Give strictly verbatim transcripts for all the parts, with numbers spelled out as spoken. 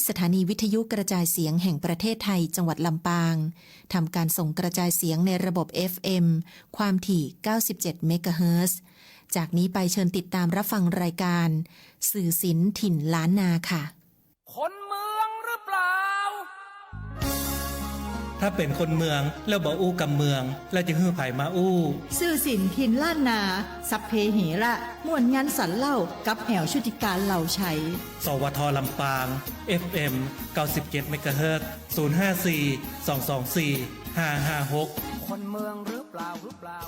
สถานีวิทยุกระจายเสียงแห่งประเทศไทยจังหวัดลำปาง ทำการส่งกระจายเสียงในระบบ เอฟ เอ็ม ความถี่ เก้าสิบเจ็ด เมกะเฮิรตซ์ จากนี้ไปเชิญติดตามรับฟังรายการ สื่อศิลป์ถิ่นล้านนาค่ะ คนเมืองหรือเปล่า ถ้าเป๋นคนเมืองแล้วบ่อู้กำเมือง แล้วจะหื้อใผมาอู้ สื่อศิลป์ถิ่นล้านนา สัพเพเหระ ม่วนงันสันเล่า กับแอ๋วชุติการ เหล่าไชย สวท ลำปาง เอฟ เอ็ม เก้าสิบเจ็ด เมกะเฮิรตซ์ ศูนย์ ห้า สี่ สอง สอง สี่ ห้า ห้า หก คนเมืองหรือเปล่า หรือเปล่า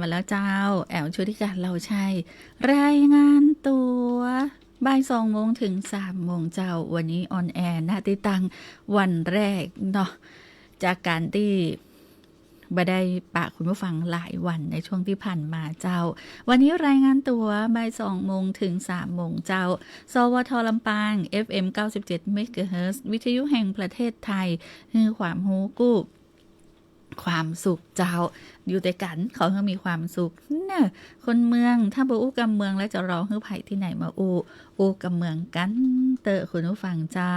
มาแล้วเจ้า แอ๋วชุติการ เหล่าไชย รายงานตั๋ว บ่ายสองโมงถึงสามโมงเจ้า วันนี้ออนแอร์ ณ ตี้ตังวันแรกเนาะ จากก๋านตี้บ่ได้ปะคุณผู้ฟังหลายวันในช่วงตี้ผ่านมาเจ้า วันนี้รายงานตั๋วบ่ายสองโมงถึงสามโมงเจ้า สวท ลำปาง เอฟเอ็ม เก้าสิบเจ็ด เมกะเฮิรตซ์ วิทยุแห่งประเทศไทย หื้อความฮู้กู้ความสุขเจ้า อยู่ตวยกั๋น ขอหื้อมีความสุขเน่อ คนเมือง ถ้าบ่อู้กำเมืองแล้วจะรอหื้อใผตี้ไหนมาอู้ อู้กำเมืองกั๋นเต๊อะคุณผู้ฟังเจ้า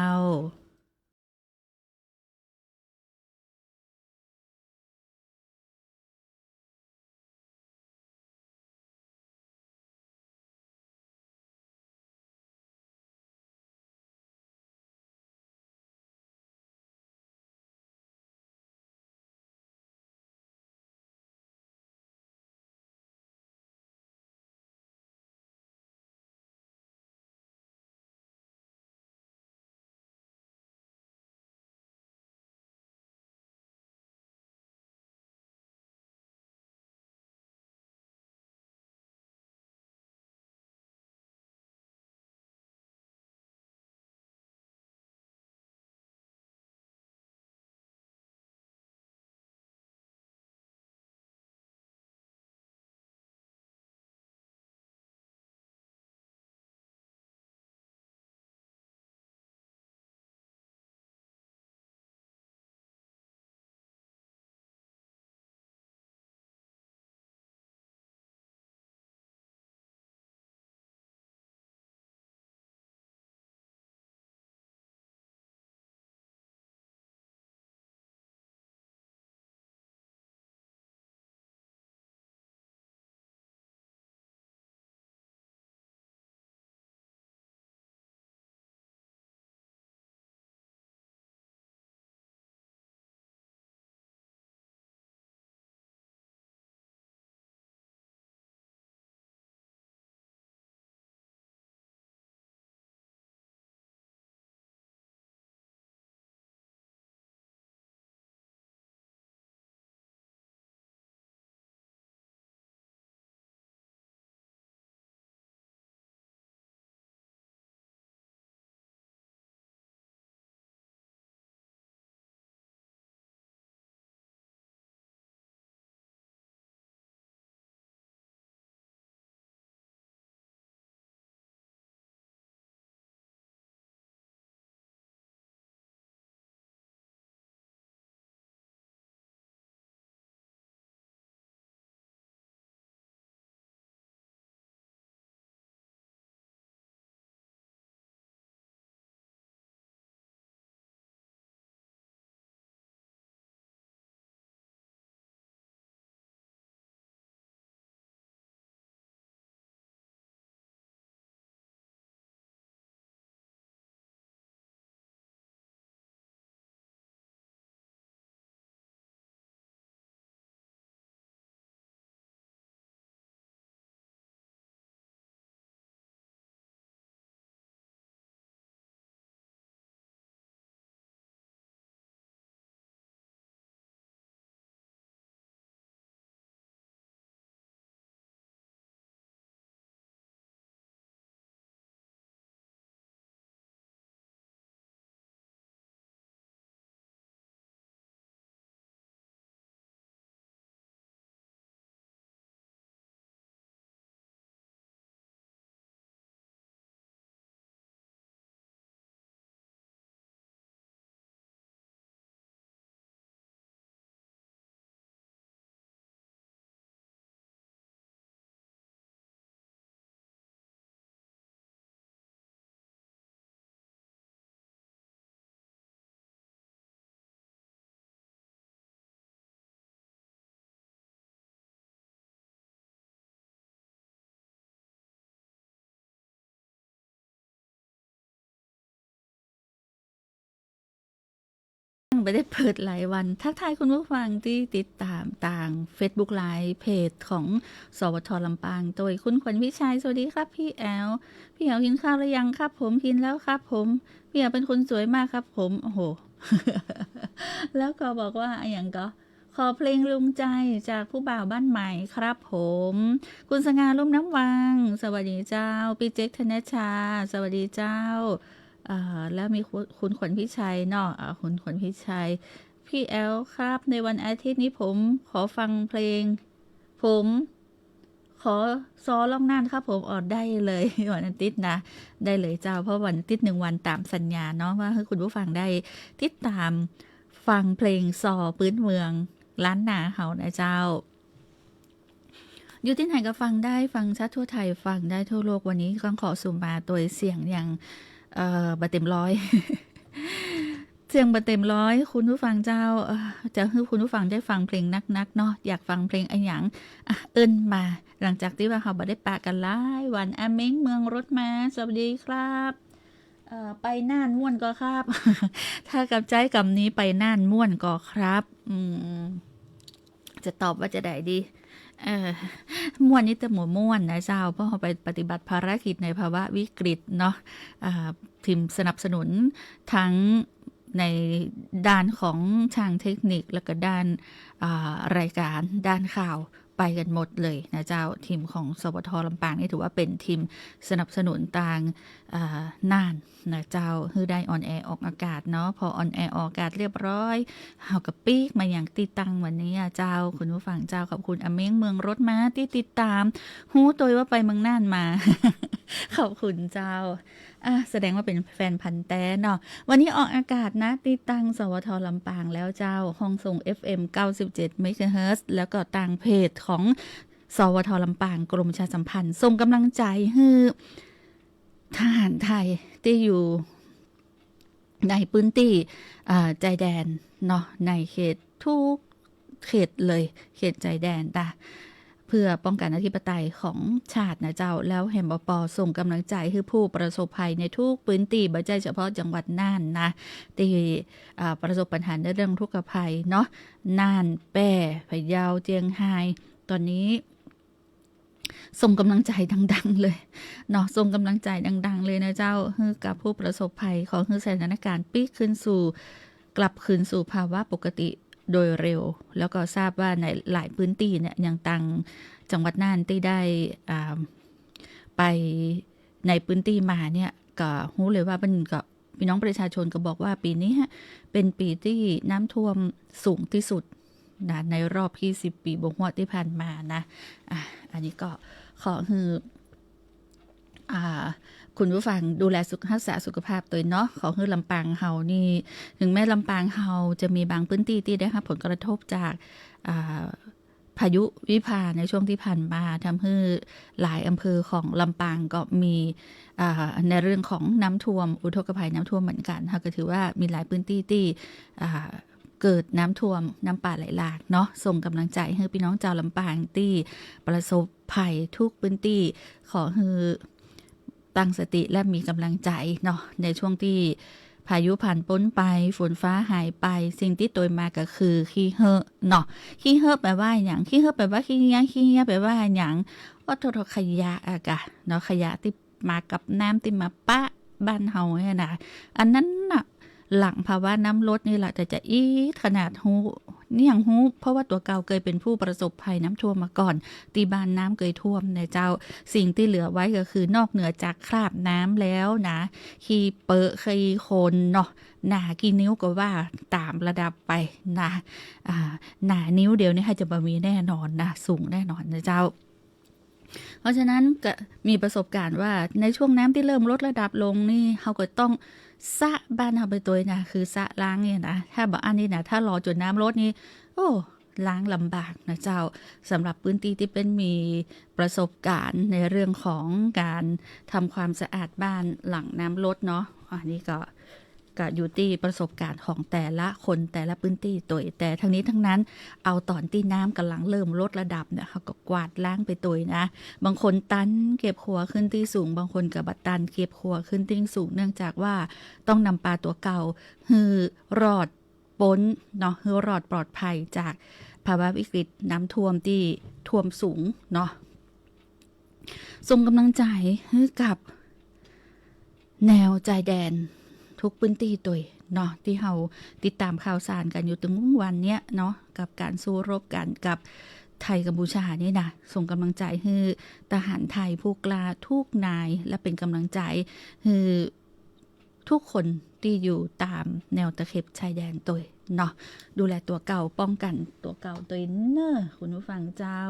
บ่ได้เปิดหลายวัน ทักทายคุณผู้ฟังตี้ติดต๋ามตางเฟซบุ๊กไลฟ์เพจของ สวท ลำปาง โดยคุณขวัญวิชัย สวัสดีครับพี่แอ๋ว พี่แอ๋วกิ๋นข้าวหรือยังครับผม กิ๋นแล้วครับผม พี่แอ๋วเป็นคนสวยมากครับผม โอ้โห แล้วก็บอกว่าอะหยังก็ ขอเพลงลุงใจจากผู้บ่าวบ้านใหม่ครับผม คุณสง่า ลุ่มน้ำวัง สวัสดีเจ้า ปี้เจ๊ก ธนชชา สวัสดีเจ้า เอ่อ แล้วมีคุณ คุณขวัญพิชัยเนาะ อ่า คุณขวัญพิชัย พี่แอลครับ ในวันอาทิตย์นี้ผมขอฟังเพลง ผม ขอซอล่องน่านครับผม อ๋อ ได้เลย วันอาทิตย์นะ ได้เลยเจ้า เพราะวันอาทิตย์หนึ่งวันต๋ามสัญญาเนาะ ว่าหื้อคุณผู้ฟังได้ติดต๋ามฟังเพลงซอปื๊นเมืองล้านนาเฮานะเจ้า อยู่ตี้ไหนก็ฟังได้ ฟังชัดทั่วไทย ฟังได้ทั่วโลก วันนี้ก้องขอซูมมาโตยเสียงยัง เอ่อ บ่เต็มร้อย เสียงบ่เต็มร้อย คุณผู้ฟังเจ้า เอ่อ จะหื้อคุณผู้ฟังได้ฟังเพลงนักๆ เนาะ อยากฟังเพลงอะหยัง อ่ะ เอิ้นมา หลังจากตี้ว่าเฮาบ่ได้ปะกั๋นหลายวัน อาเม้ง เมืองรถม้า สวัสดีครับ เอ่อ ไปน่านม่วนก่อครับ ถ้ากำใจ๊กำนี้ ไปน่านม่วนก่อครับ อืม จะตอบว่าจะใดดี เอ่อ ม่วนนี่แต่บ่ม่วนนะเจ้า เพราะเฮาไปปฏิบัติภารกิจในภาวะวิกฤตเนาะ อ่า ทีมสนับสนุนทั้งในด้านของทางเทคนิค แล้วก็ด้าน อ่า รายการ ด้านข่าว ไปกั๋นหมดเลยนะเจ้า ทีมของ สวท ลำปางนี่ถือว่าเป๋นทีมสนับสนุนตาง อ่า น่านนะเจ้า หื้อได้ออนแอร์ออกอากาศเนาะ พอออนแอร์ออกอากาศเรียบร้อย เฮาก็ปิ๊กมายังตี้ตั้งวันนี้อะเจ้า คุณผู้ฟังเจ้า ขอบคุณอาเม้ง เมืองรถม้า ตี้ติดต๋าม ฮู้โตยว่าไปเมืองน่านมา ขอบคุณเจ้า อ่ะ แสดงว่าเป๋นแฟนพันธุ์แต๊เนาะ วันนี้ออกอากาศนะ ตี้ตั้ง สวท ลำปางแล้วเจ้า ห้องส่ง เอฟเอ็ม เก้าสิบเจ็ด เมกะเฮิรตซ์ แล้วก็ตางเพจของ สวท ลำปาง กรมประชาสัมพันธ์ ส่งก๋ำลังใจ๋หื้อทหารไทยตี้อยู่ในปื้นตี้ อ่า จายแดนเนาะ ในเขตทุกเขตเลย เขตจายแดนนะ เพื่อป้องกั๋นอธิปไตยของชาตินะเจ้า แล้วแหม บป ส่งก๋ำลังใจ๋หื้อผู้ประสบภัยในทุกปื้นตี้ บ่ใจ้เฉพาะจังหวัดน่านนะ ตี้ อ่า ประสบปัญหาในเรื่องอุทกภัยเนาะ น่าน แป้ พะเยา เจียงฮาย ต๋อนนี้ ส่งก๋ำลังใจ๋ดังๆ เลยเนาะ ส่งก๋ำลังใจ๋ดังๆ เลยนะเจ้า หื้อกับผู้ประสบภัย ขอหื้อสถานการณ์ปิ๊กคืนสู่ กลับคืนสู่ภาวะปกติโดยเร็ว แล้วก็ทราบว่าในหลายปื้นตี้เนี่ย อย่างตางจังหวัดน่านตี้ได้ อ่า ไปในปื้นตี้มาเนี่ย ก็ฮู้เลยว่าเปิ้นก็ ปี้น้องประชาชนก็บอกว่าปี๋นี้ฮะ เป๋นปี๋ตี้น้ำท่วมสูงตี้สุดนะ ในรอบยี่สิบปี๋บ่าฮั่วตี้ผ่านมานะ อ่ะ อันนี้ก็ขอหื้อ อ่า คุณผู้ฟังดูแลสุข- ฮักษาสุขภาพตวยเนาะ ขอหื้อลำปางเฮานี่ ถึงแม้ลำปางเฮาจะมีบางปื้นตี้ตี้ได้ฮับผลกระทบจาก อ่า พายุวิภาในช่วงตี้ผ่านมา ทำหื้อหลายอำเภอของลำปางก็มี อ่า ในเรื่องของน้ำท่วม อุทกภัยน้ำท่วมเหมือนกั๋น เฮาก็ถือว่ามีหลายปื้นตี้ตี้ อ่า เกิดน้ำท่วม น้ำป่าไหลหลากเนาะ ส่งก๋ำลังใจ๋หื้อปี้น้องจาวลำปางตี้ประสบภัยทุกปื้นตี้ ขอหื้อ ตั้งสติและมีก๋ำลังใจ๋เนาะ ในช่วงตี้พายุผ่านป๊นไป ฝนฟ้าหายไป สิ่งตี้ตวยมาก็คือขี้เห้อะเนาะ ขี้เห้อะแปลว่าหยัง ขี้เห้อะแปลว่าขี้เยียะ ขี้เยียะแปลว่าหยัง โอ้โธ่ ขยะอะกะเนาะ ขยะตี้มากับน้ำตี้มาปะบ้านเฮาเนี่ยนะ อันนั้นน่ะ หลังภาวะน้ำลดนี่แหละ แต่จะอีทขนาดฮู้ นี่ยังฮู้ เพราะว่าตั๋วเก่าเกยเป๋นผู้ประสบภัยน้ำท่วมมาก่อน ตี้บ้านน้ำเกยท่วมนะเจ้า สิ่งตี้เหลือไว้ก็คือนอกเหนือจากคราบน้ำแล้วนะ ขี้เปอะขี้โคลนเนาะ หนากี่นิ้วก็ว่าต๋ามระดับไปนะ อ่า หนานิ้วเดียวนี่ใค่จะบ่มีแน่นอนนะ สูงแน่นอนนะเจ้า เพราะฉะนั้นก็มีประสบการณ์ว่าในช่วงน้ำตี้เริ่มลดระดับลงนี่ เฮาก็ต้องซะบ้านเฮาไปตวยนะ คือซะล้างเนี่ยนะ ถ้าบ่อั้นนี่นะ ถ้ารอจ๋นน้ำลดนี่ โอ้ ล้างลำบากนะเจ้า สำหรับปื้นตี้ตี้เปิ้นมีประสบการณ์ในเรื่องของก๋านทำความสะอาดบ้านหลังน้ำลดเนาะ อันนี้ก็ ก็อยู่ตี้ประสบการณ์ของแต่ละคนแต่ละปื้นตี้ตวย แต่ทั้งนี้ทั้งนั้น เอาต๋อนตี้น้ำก่ำลังเริ่มลดระดับเนี่ย เฮาก็กวาดล้างไปตวยนะ บางคนตันเก็บครัวขึ้นตี้สูง บางคนก็บ่ตันเก็บครัวขึ้นตี้สูง เนื่องจากว่าต้องนำปาตั๋วเก่าหื้อรอดป๊นเนาะ หื้อรอดปลอดภัยจากภาวะวิกฤตน้ำท่วมตี้ท่วมสูงเนาะ ส่งก๋ำลังใจ๋หื้อกับแนวจายแดนทุกปื้นตี้ตวย เนาะ ตี้เฮาติดต๋ามข่าวสารกั๋นอยู่ตึงวันเนี้ยเนาะ กับก๋านสู้รบกั๋นกับไทยกัมพูชานี่นะ ส่งก๋ำลังใจ๋หื้อทหารไทยผู้กล้ากู้นาย และเป๋นก๋ำลังใจ๋หื้อ กู้คนตี้อยู่ต๋ามแนวตะเข็บชายแดนตวยเนาะ ดูแลตั๋วเก่า ป้องกั๋นตั๋วเก่าตวยเน่อ คุณผู้ฟังเจ้า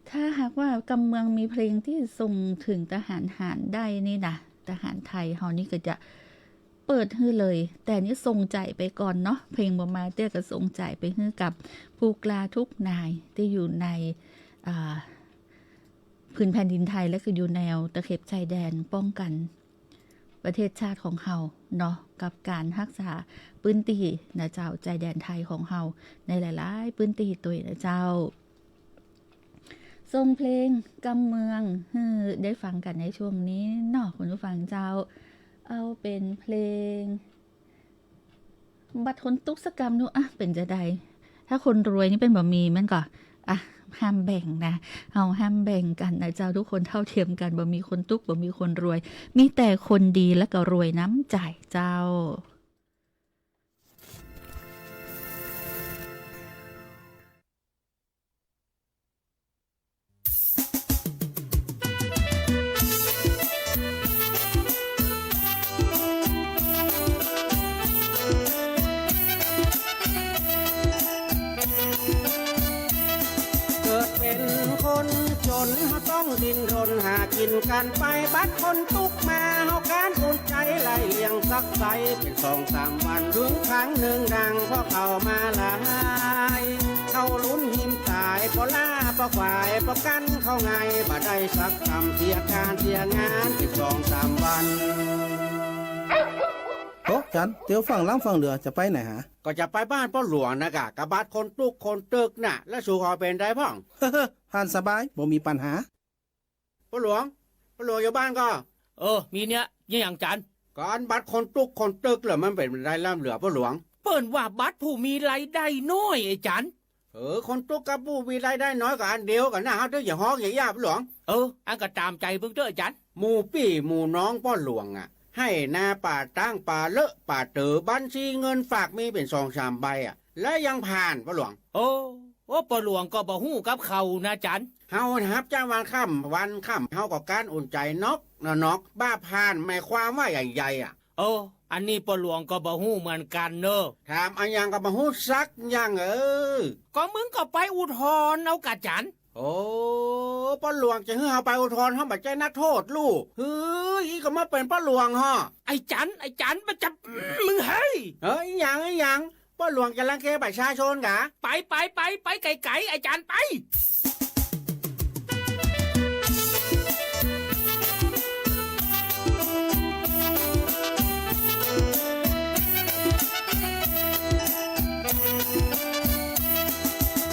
ถ้าหากว่ากำเมืองมีเพลงตี้ส่งเถิงทหารหารได้นี่นะ ทหารไทยเฮานี่ก็จะเปิดหื้อเลย แต่นี่ส่งใจ๋ไปก่อนเนาะ เพลงบ่มาเตื้อก็ส่งใจ๋ไปหื้อกับผู้กล้ากู้นายตี้อยู่ใน อ่า ผืนแผ่นดินไทย และก็อยู่แนวตะเข็บชายแดนป้องกั๋น ประเทศชาติของเฮาเนาะ กับก๋านฮักษาปื้นตี้นะเจ้า ชายแดนไทยของเฮาในหลายๆ ปื้นตี้ตวยนะเจ้า ส่งเพลงกำเมืองหื้อได้ฟังกั๋นในช่วงนี้เนาะ คุณผู้ฟังเจ้า เอาเป๋นเพลง บัตรคนตุ๊กสักกำดู อ่ะ เป๋นจาใด ถ้าคนรวยนี่เปิ้นบ่มี มันก็ อ่ะ ห้ามแบ่งนะ เฮาห้ามแบ่งกั๋นนะเจ้า กู้คนเท่าเทียมกั๋น บ่มีคนตุ๊ก บ่มีคนรวย มีแต่คนดีและก็รวยน้ำใจ๋เจ้า เกิดเป๋นคนจ๋น เฮาต้องดิ้นรนหากิ๋นกั๋นไป บัตรคนตุ๊กมา เฮาก้านอุ่นใจ๋ ไล่เลี่ยงสักใส เป๋นสองสามวัน เถิงครั้งนึ่งดัง พอเข้ามาหลาย เข้าลุ้นหิมต๋าย ปอล้าปอขวาย ปอกั้นเข้าไง บ่ได้สักกำ เสียก๋านเสียงาน เป๋นสองสามวัน โอ้ จัน เตียวฟั่งล้ำฟั่งเหลือ จะไปไหนหา ก็จะไปบ้านป้อหลวงนะก่ะ กับบัตรคนตุ๊กคนตึกน่ะ แล้วสูก็เป๋นใดพ่อง ผ่านสบาย บ่มีปัญหา ป้อหลวง ป้อหลวงอยู่บ้านก่อ เออ มีเนี่ย มีหยังจัน ก็อันบัตรคนตุ๊กคนตึกเหลือ มันเป๋นใดล้ำเหลือป้อหลวง เปิ้นว่าบัตรผู้มีรายได้น้อยไอ้จัน เออ คนตุ๊กกับผู้มีรายได้น้อยก็อันเดียวกั๋นนะ เฮาเตื้ออย่าฮ้องอย่าย่าป้อหลวง เออ อันก็ต๋ามใจ๋มึงเต๊อะไอ้จัน หมู่ปี้หมู่น้องป้อหลวงอะ ไฮ่นาป่าต๊างป่าเลอะป่าเต๋อ บัญชีเงินฝากมีเป๋นสองสามใบอะ แล้วยังผ่านป้อหลวง โอ้ โอ้ ป้อหลวงก็บ่ฮู้กับเขานะจัน เฮาฮับจ้างวันค่ำ วันค่ำ เฮาก็ก้านอุ่นใจ๋นอก นอก บ่าผ่านหมายความว่าอย่างใดอะ โอ้ อันนี้ป้อหลวงก็บ่ฮู้เหมือนกั๋นเน่อ ถามอะหยังก็บ่ฮู้สักอย่าง เออ ก็มึงก็ไปอุทธรณ์เอาก่ะจัน โอ้ ป้อหลวงจะหื้อเฮาไปอุทธรณ์ เฮาบ่ใจ้นักโทษลู่ หื้อ อี้ก็มาเป๋นป้อหลวงฮอ ไอ้จัน ไอ้จัน มันจะ มึงเฮ้ย เอ้ย หยัง หยัง ป้อหลวงจะรังแกประชาชนก่ะ ไป ไป ไป ไปไก๋ๆ ไอ้จัน ไป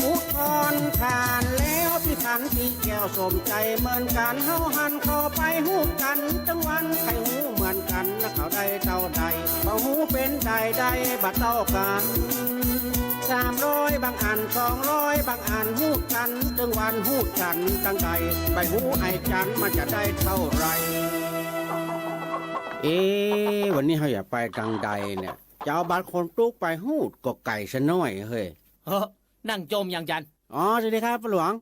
อุทธรณ์ผ่านแล้ว ปี้ขันตี้แก้วสมใจ๋เหมือนกั๋น เฮาหันเข้าไปฮู้กั๋นตึงวัน ใค่ฮู้เหมือนกั๋น เขาได้เต้าใด บ่ฮู้เป๋นใด ได้บ่เต้ากั๋น สามร้อยบางอัน สองร้อยบางอัน ฮู้กั๋นตึงวัน ฮู้กั๋นตังใด ไปฮู้ไอ้จัน มันจะได้เต้าใด เอ๊ะ วันนี้เฮาจะไปตังใดเนี่ย จะเอาบัตรคนตุ๊กไปฮู้ก็ไก๋ซะหน้อยเฮ้ย เฮ้อ นั่งจ่มหยังจัน อ๋อ สวัสดีครับป้อหลวง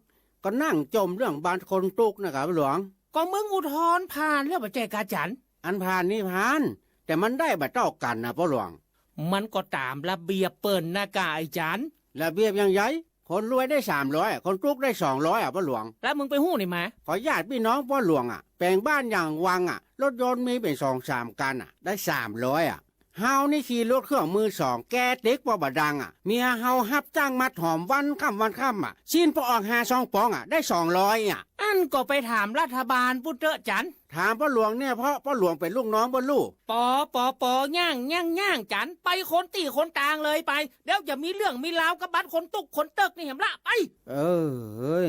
ก็นั่งจ่มเรื่องบัตรคนตุ๊กนะครับป้อหลวง ก็มึงอุทธรณ์ผ่านแล้วบ่ใจ้ก่ะจัน อันผ่านนี่ผ่าน แต่มันได้บ่เต้ากั๋นนะป้อหลวง มันก็ต๋ามระเบียบเปิ้นนะก่ะไอ้จัน ระเบียบอย่างใด คนรวยได้สามร้อย คนตุ๊กได้สองร้อยอะป้อหลวง แล้วมึงไปฮู้ไหนมา ก็ญาติปี้น้องป้อหลวงอะ แป๋งบ้านอย่างวังอะ รถยนต์มีเป๋นสองสามกั๋นอะ ได้สามร้อยอะ เฮานี่ขี่รถเครื่องมือสอง แกเต็กปอบ่ดังอะ เมียเฮาฮับจ้างมัดหอมวันค่ำวันค่ำอะ ซี้นปออ่องห้าซองป๋องอะ ได้สองร้อยอะ อันก็ไปถามรัฐบาลปู้นเต๊อะจัน ถามป้อหลวงเนี่ย เพราะป้อหลวงเป๋นลูกน้องป้อลู่ ปอ ปอ ปอ ย่าง ย่าง ย่างจัน ไปคนตี้คนตางเลยไป เดี๋ยวจะมีเรื่องมีราวกับบัตรคนตุ๊กคนตึกนี่แหมละ ไป เออ เฮ้ย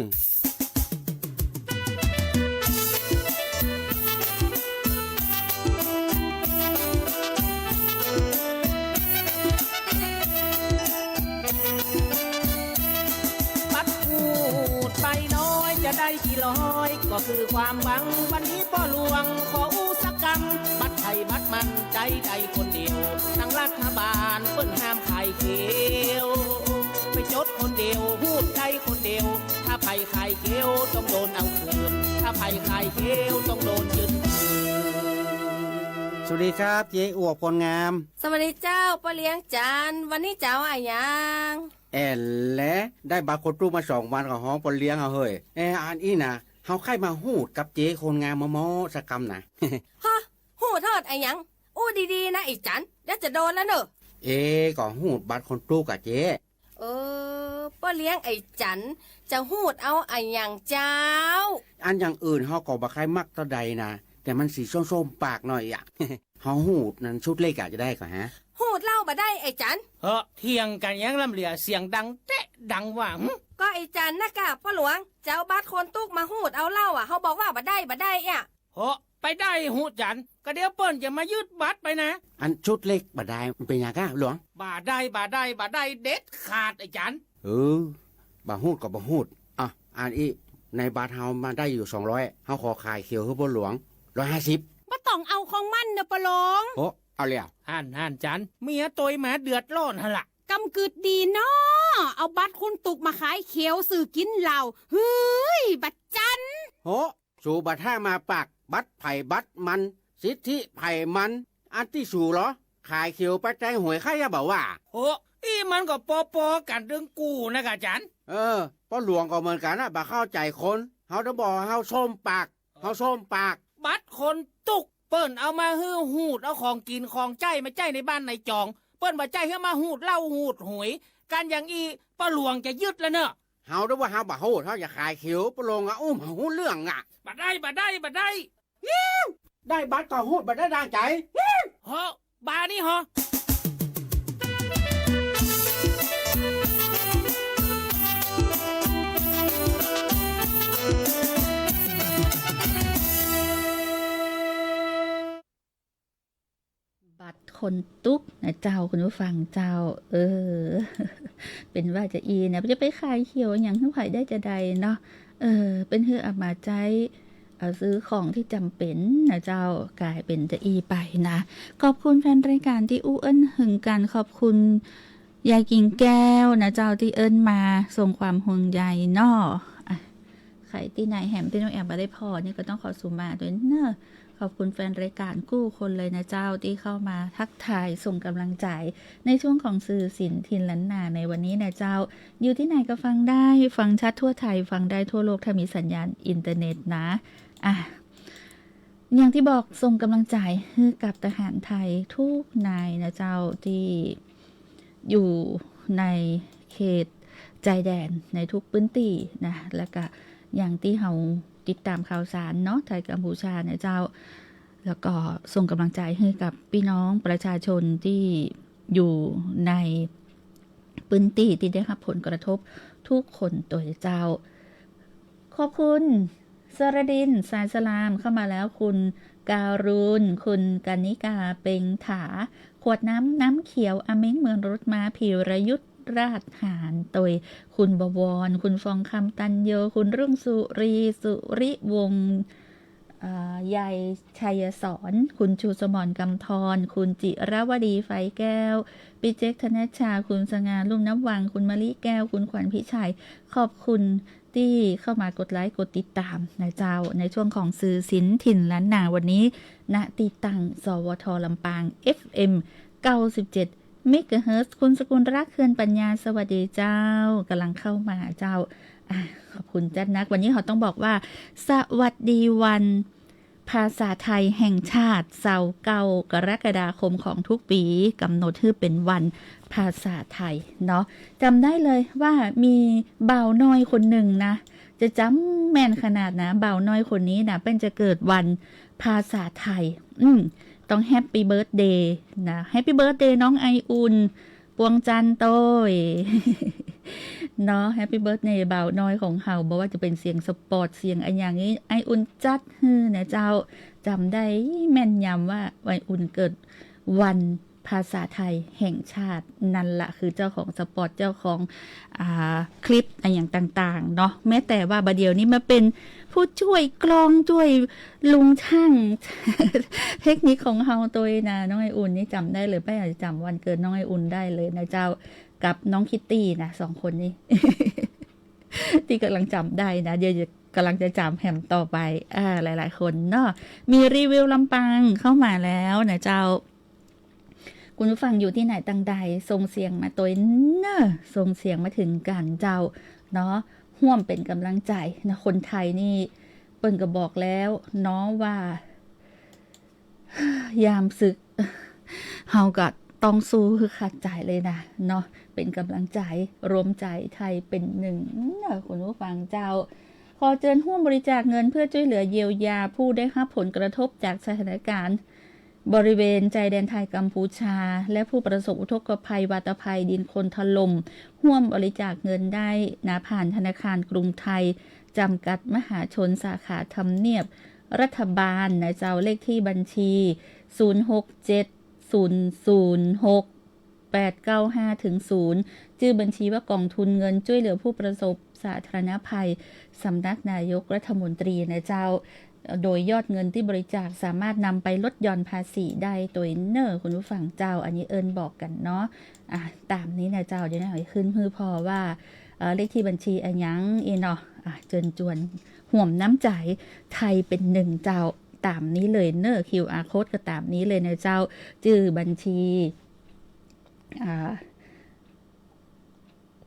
บัตรฮู้ใบน้อยจะได้กี่ร้อย ก็คือความหวัง วันนี้ป้อหลวงขออู้สักก บัตรใผบัตรมันใจ๊ได้คนเดียว ตังรัฐบาลเปิ้นห้ามขายเขียว ไปจดคนเดียว ฮู้ใจ๊คนเดียว ถ้าใผขายเขียวต้องโดนเอาคืน ถ้าใผขายเขียวต้องโดนยึดคืน สวัสดีครับ เจ๊อวบคนงาม สวัสดีเจ้า ป้อเลี้ยงจันทร์ วันนี้เจ๊เอาอะหยัง แอ่นแล ได้บัตรคนตุ๊กมาสองวันก็ฮ้องป้อเลี้ยงเอาเหย เออ อันอี้นะ เฮาใค่มาฮู้กับเจ๊คนงามมอๆ สักกำนะ ฮะ ฮู้เถิดอะหยัง อู้ดีๆ นะไอ้จันทร์ เดี๋ยวจะโดนแล้วเน่อ เอ๊ะ ก็ฮู้บัตรคนตุ๊กอะเจ๊ เออ ป้อเลี้ยงไอ้จันทร์ จะฮู้เอาอะหยังเจ้า อันอย่างอื่นเฮาก็บ่ใค่มักเต้าใดนะ แต่มันสีส้มๆ ปากหน่อยอะ เฮาฮู้นั้นชุดเล็กอะจะได้ก่อฮะ ฮู้เหล้าบ่ได้ไอ้จันทร์ เฮ้อ เถียงกั๋นหยังล่ำเหลือ เสียงดังแต๊ดังว่า หึ ก็ไอ้จันทร์นะก่ะป้อหลวง จะเอาบัตรคนตุ๊กมาฮู้เอาเหล้าอะ เฮาบอกว่าบ่ได้ บ่ได้อะ เฮ้อ ไปได้ฮู้จันทร์ ก็เดี๋ยวเปิ้นจะมายึดบัตรไปนะ อันชุดเล็กบ่ได้ มันเป๋นหยังก่ะหลวง บ่ได้ บ่ได้ บ่ได้เด็ดขาดไอ้จันทร์ เออ บ่ฮู้ก็บ่ฮู้ อ่ะ อันอี้ ในบัตรเฮามาได้อยู่สองร้อย เฮาขอขายเขียวหื้อป้อหลวง ร้อยห้าสิบ บ่ต้องเอาของมันเน่อป้อหลวง โอ้ เอาแล้ว หั้น หั้นจันทร์ เมียตวยมาเดือดร้อนหั้นละ กำกึ๊ดดีเนาะ เอาบัตรคนตุ๊กมาขายเขียวซื้อกิ๋นเหล้า เฮ้ย บ่จันทร์ โห สูบ่าถ้ามาปาก บัตรใผบัตรมัน สิทธิใผมัน อันตี้สูเหรอ ขายเขียวไปแตงหวยใค่อะบ่าว่า โห อี้มันก็ปอๆ กั๋นตึงกู่นะก่ะจันทร์ เออ ป้อหลวงก็เหมือนกั๋นนะ บ่เข้าใจ๋คน เฮาต้องบอกเฮาส้มปาก เฮาส้มปาก บัตรคนตุ๊ก เปิ้นเอามาหื้อฮูดเอาของกิ๋นของใจ๊มาใจ๊ในบ้านในจอง เปิ้นบ่ใจ้หื้อมาฮูดเหล้าฮูดหวย กั๋นอย่างอี้ ป้อหลวงจะยึดแล้วเน่อ เฮาดูว่าเฮาบ่ฮูด เฮาจะขายเขียว ป้อหลวงอะ อู้ บ่ฮู้เรื่องอะ บ่ได้ บ่ได้ บ่ได้ ได้บัตรก็ฮูดบ่ได้ดังใจ๋ เฮ้อ บ่านี้เหรอ บัตรคนตุ๊กนะเจ้า คุณผู้ฟังเจ้า เออ เป๋นว่าจะอี้นะ จะไปขายเขียวหยังหื้อใผได้จะใดเนาะ เออ เป๋นหื้อเอามาใจ๊ เอ่อ ซื้อของตี้จ๋ำเป๋นนะเจ้า ก๋ายเป๋นจะอี้ไปนะ ขอบคุณแฟนรายก๋านตี้อู้เอิ้นหึงกั๋น ขอบคุณยายกิ่งแก้วนะเจ้า ตี้เอิ้นมาส่งความห่วงใยเนาะ อ่ะ ใผตี้ไหนแหมตี้น้องแอมบ่ได้ผ่อนี่ก็ต้องขอสุมาตวยเนาะ ขอบคุณแฟนรายก๋านกู้คนเลยนะเจ้า ตี้เข้ามาทักทายส่งก๋ำลังใจ๋ ในช่วงของสื่อศิลป์ถิ่นล้านนาในวันนี้นะเจ้า อยู่ตี้ไหนก็ฟังได้ ฟังชัดทั่วไทย ฟังได้ทั่วโลก ถ้ามีสัญญาณอินเทอร์เน็ตนะ อ่ะ อย่างตี้บอก ส่งก๋ำลังใจ๋หื้อกับทหารไทยกู้นายนะเจ้า ตี้อยู่ในเขตจายแดนในกู้ปื๊นตี้นะ แล้วก็อย่างตี้เฮาติดต๋ามข่าวสารเนาะ ไทยกัมพูชานะเจ้า แล้วก็ส่งก๋ำลังใจ๋หื้อกับปี้น้องประชาชนตี้อยู่ใน ปื๊นตี้ตี้ได้ฮับผลกระทบกู้คนตวยเจ้า ขอบคุณ สรดิน สายสลาม เข้ามาแล้ว คุณการุณ คุณกนิกา เป็งถา ขวดน้ำ น้ำเขียว อาเม้ง เหมือนรถม้า พีรยุทธ ราชหานตวย คุณบวร คุณฟองคำ ตันโย คุณรุ่งสุรี สุริวงศ์ เอ่อ ยายชัยสอน คุณชูสมร กำธร คุณจิรวดี ไฟแก้ว ปิเจก ธนชชา คุณสง่า ลุ่มน้ำวัง คุณมะลิแก้ว คุณขวัญพิชัย ขอบคุณตี้เข้ามากดไลก์กดติดต๋ามนะเจ้า ในช่วงของสื่อศิลป์ถิ่นล้านนาวันนี้ ณ ตี้ตั้ง สวท ลำปาง เอฟเอ็ม เก้าสิบเจ็ด เมกะเฮิรตซ์ คุณสกุลรัก เฮือนปัญญา สวัสดีเจ้า ก๋ำลังเข้ามาเจ้า อ่ะ ขอบคุณจัดนัก วันนี้เฮาต้องบอกว่า สวัสดีวันภาษาไทยแห่งชาติ เสาร์เก้ากรกฎาคมของกู้ปี๋ ก๋ำหนดหื้อเป๋นวันภาษาไทยเนาะ จ๋ำได้เลยว่ามีบ่าวน้อยคนนึ่งนะ จะจ๋ำแม่นขนาดนะ บ่าวน้อยคนนี้นะ เปิ้นจะเกิดวันภาษาไทย อืม ต้องแฮปปี้เบิร์ธเดย์นะ แฮปปี้เบิร์ธเดย์น้องไออุ่น ปวงจันทร์ตวย เนาะ แฮปปี้เบิร์ธเดย์บ่าวน้อยของเฮา บ่ว่าจะเป๋นเสียงสปอร์ต เสียงอะหยังนี้ ไออุ่นจัดหื้อนะเจ้า จ๋ำได้แม่นยำว่าไออุ่นเกิดวันภ ภาษาไทยแห่งชาติ นั่นละคือเจ้าของสปอต เจ้าของ อ่า คลิปอะหยังต่างๆ เนาะ แม้แต่ว่าบ่าเดี่ยวนี้มาเป๋นผู้จ้วยกลอง จ้วยลุงช่าง เทคนิคของเฮาตวยนะ น้องไออุ่นนี่จ๋ำได้เลย ป้าอาจจะจ๋ำวันเกิดน้องไออุ่นได้เลยนะเจ้า กับน้องคิตตี้นะ สองคนนี้ ตี้ก่ำลังจ๋ำได้นะ เดี๋ยวก่ำลังจะจ๋ำแหมต่อไป อ่า หลายๆ คนเนาะ มีรีวิวลำปางเข้ามาแล้วนะเจ้า คุณผู้ฟังอยู่ตี้ไหนตังใด ส่งเสียงมาตวยเน่อ ส่งเสียงมาเถิงกั๋นเจ้า เนาะ ฮ่วมเป๋นก่ำลังใจ๋นะ คนไทยนี่ เปิ้นก็บอกแล้วเนาะว่า ยามศึก เฮาก็ต้องสู้หื้อขาดใจ๋เลยนะ เนาะ เป๋นก่ำลังใจ๋ รวมใจ๋ไทยเป๋นหนึ่งเน่อ คุณผู้ฟังเจ้า ขอเจิญฮ่วมบริจาคเงินเพื่อจ้วยเหลือเยียวยาผู้ได้ฮับผลกระทบจากสถานการณ์ บริเวณชายแดนไทยกัมพูชา และผู้ประสบอุทกภัยวาตภัยดินโคลนถล่ม ฮ่วมบริจาคเงินได้นะ ผ่านธนาคารกรุงไทย จำกัดมหาชน สาขาทำเนียบรัฐบาลนะเจ้า เลขที่บัญชี ศูนย์หกเจ็ด ศูนย์ศูนย์หก แปดเก้าห้า ถึง ศูนย์ จื้อบัญชีว่ากองทุนเงินจ้วยเหลือผู้ประสบสาธารณภัย สำนักนายกรัฐมนตรีนะเจ้า โดยยอดเงินตี้บริจาคสามารถนำไปลดหย่อนภาษีได้ตวยเน่อ คุณผู้ฟังเจ้า อันนี้เอิ้นบอกกั๋นเนาะ อ่ะ ต๋ามนี้นะเจ้า เดี๋ยวนะ ขึ้นหื้อผ่อว่า เอ่อ เลขที่บัญชีอะหยังอี้เนาะ อ่ะ เจิญจวนฮ่วมน้ำใจ๋ไทยเป๋นหนึ่งเจ้า ต๋ามนี้เลยเน่อ คิวอาร์ โค้ด ก็ต๋ามนี้เลยนะเจ้า จื้อบัญชี อ่า